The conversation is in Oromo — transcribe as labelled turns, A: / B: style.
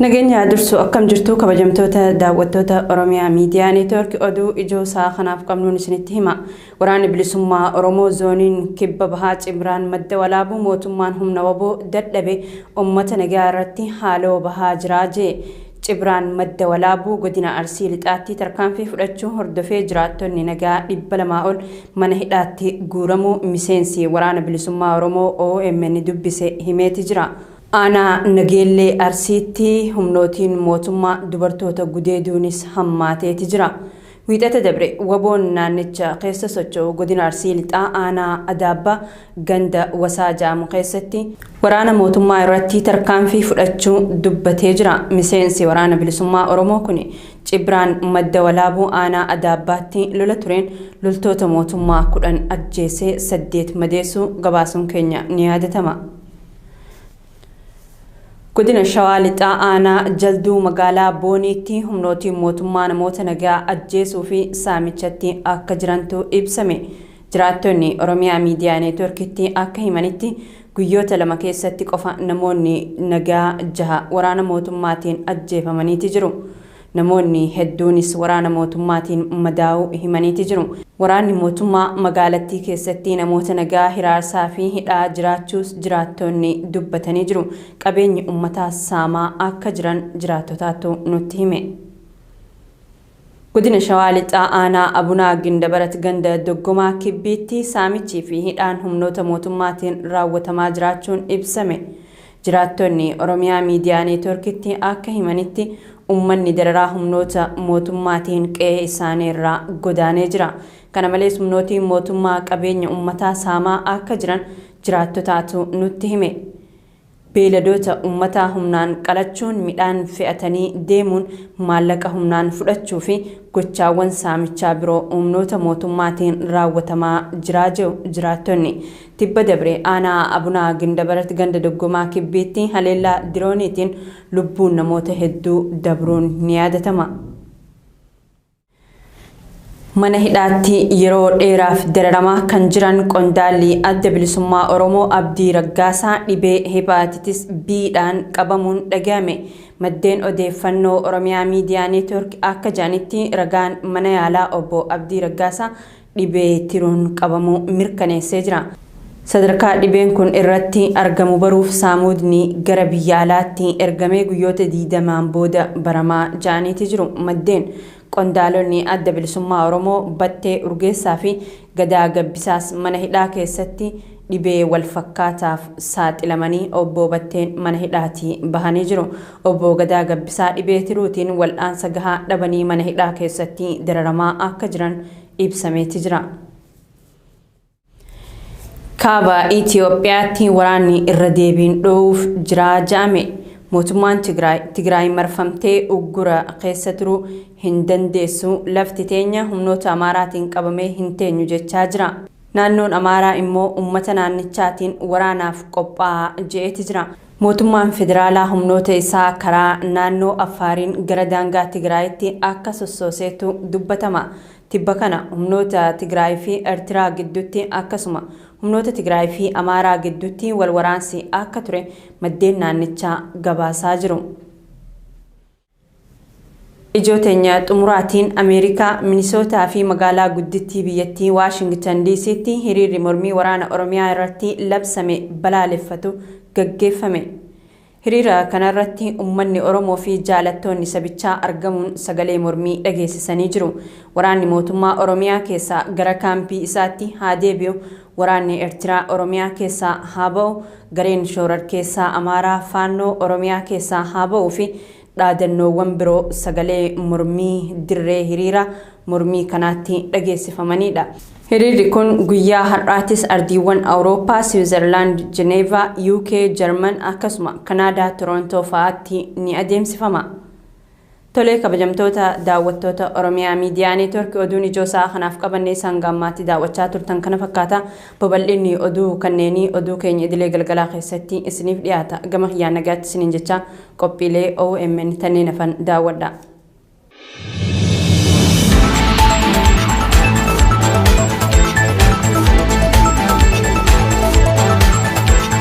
A: Nageenya dursuu akkam jirtu kabajamtoota daawwattoota Oromiyaa Miidiyaa Neetwoork oduu ijoo isaa kanaaf qabnuun isinitti hima. Waraanni bilisummaa Oromoo zooniin kibba bahaa Cimraan madda walaabuu mootummaan humna waboo dadhabe uummata nagaa irratti haaloo bahaa jiraa jee. Cibraan madda walaabuu godina Arsii Lixaatti tarkaanfii fudhachuu hordofee jiraattonni nagaa 200 ol mana hidhaatti guuramuu miseensi waraana bilisummaa Oromoo OMN dubbise himeeti jira. Aanaa Nageellee Arsiitti humnootiin mootummaa dubartoota gudeeduunis hammaateeti jira. Wiixata dabre waboon naannicha keessa socho'u godina Arsii Lixaa aanaa Adaabbaa ganda Wasaa jedhamu keessatti waraana mootummaa irratti tarkaanfii fudhachuu dubbatee jira. Miseensi waraana bilisummaa Oromoo kun Cibraan madda walaabuu aanaa Adaabbaatti lola tureen loltoota mootummaa 10 ajjeesee 8 madeessuu gabaasuun keenya ni yaadatama. Godina Shawaa Lixaa aanaa Jalduu magaalaa Booniitti humnootiin mootummaa namoota nagaa ajjeesuu fi saamichatti akka jirantu ibsame. Jiraattonni Oromiyaa Miidiyaa Neetwoorkitti akka himanitti guyyoota 2 keessatti qofa namoonni nagaa 6 waraana mootummaatiin ajjeefamaniiti jiru. Namoonni hedduunis waraana mootummaatiin madaa'uu himaniiti jiru. Waraanni mootummaa magaalattii keessatti namoota nagaa hiraarsaa fi hidhaa jiraachuus jiraattonni dubbatanii jiru. Qabeenyi uummataa saamaa akka jiran jiraattotaatu nutti hime. Godina Shawaa Lixaa aanaa Abunaa Gindabarat ganda Doggomaa Kibbiitti saamichii fi hidhaan humnoota mootummaatiin raawwatamaa jiraachuun ibsame. Jiraattonni Oromiyaa Miidiyaa Neetwoorkitti akka himanitti uummanni dararaa humnoota mootummaatiin qe'ee isaanii irraa godaanee jira. Kana malees humnootiin mootummaa qabeenya uummataa saamaa akka jiran jiraattotaatu nutti hime. Beeyladoota uummataa humnaan qalachuun midhaan fe'atanii deemuun maallaqa humnaan fudhachuu fi gochaawwan saamichaa biroo humnoota mootummaatiin raawwatamaa jiraa jiru jiraattonni. Tibba dabre aanaa Abunaa Gindabarat ganda Doggomaa Kibbiitti haleellaa dirooniitiin lubbuun namoota hedduu dabruun ni yaadatama. Mana hidhaatti yeroo dheeraaf dararamaa kan jiran qondaalli adda bilisummaa Oromoo Abdii Raggaasaa dhibee hepaatitis B'dhaan qabamuun dhagahame. Maddeen odeeffannoo Oromiyaa Miidiyaa Neetwoork akka jedhanitti ragaan mana yaalaa obbo Abdii Raggaasaa dhibee tiruun qabamuu mirkaneessee jira. Sadarkaa dhibeen kun irratti argamu baruuf saamuudni gara biyya alaatti ergamee guyyoota 20 booda baramaa ja'aniiti jiru. Maddeen qondaalonni adda bilisummaa Oromoo Battee Urgeessaa fi Gadaa Gabbisaas mana hidhaa keessatti dhibee wal fakkaataaf saaxilamanii obbo Batteen mana hidhaatii bahanii jiru. Obbo Gadaa Gabbisaa dhibee tiruutiin wal'aansa gahaa dhabanii mana hidhaa keessatti dararamaa akka jiran ibsameeti jira. Kaaba Itoophiyaatti waraanni irra deebiin dho'uuf jiraa ja'ame. Mootummaan Tigraay marfamtee uggura keessa turuu hin dandeessu. Lafti teenya humnoota Amaaraatiin qabamee hin teenyu jechaa jira. Naannoon Amaaraa immoo uummata naannichaatiin waraanaaf qophaa'aa je'eeti jira. Mootummaan federaalaa humnoota isaa karaa naannoo Affaariin gara daangaa Tigraayitti akka sossooseetu dubbatama. Tibba kana humnoota Tigraay fi Eertiraa gidduutti akkasuma humnoota Tigraay fi Amaaraa gidduutti wal waraansi akka ture maddeen naannichaa gabaasaa jiru. Ijoo teenya xumuraatiin Ameerikaa, Minisootaa fi magaalaa guddittii biyyattii Waashingtan DC'tti hiriirri mormii waraana Oromiyaa irratti labsame balaaleffatu gaggeeffame. Hiriira kanarratti uummanni Oromoo fi jaalattoonni sabichaa argamuun sagalee mormii dhageessisanii jiru. Waraanni mootummaa Oromiyaa keessaa gara kaampii isaatti haa deebi'u, waraanni Eertiraa Oromiyaa keessaa haa ba'u, gareen shoorar keessaa Amaaraa Faannoo Oromiyaa keessaa haa ba'uu fi dhaadannoowwan biroo sagalee mormii dirree hiriira mormii kanaatti dhageessifamanidha. Hiriirri kun guyyaa har'aatis ardiiwwan Awurooppaa, Siwiizerlaand, Jeneevaa, UK, Jarman akkasuma Kanaadaa, Torontoo fa'aatti ni adeemsifama. Tolee kabajamtoota daawwattoota Oromiyaa Miidiyaa Neetwoork oduun ijoo isaa kanaaf qabannee isaan gammaatti daawwachaa turtan kana fakkaata. Babal'inni oduu kanneenii oduu keenya idilee galgalaa keessatti isiniif dhiyaata. Gama kiyyaan nagaatti isiniin jecha qophiilee OMN tanneen hafan daawwadha.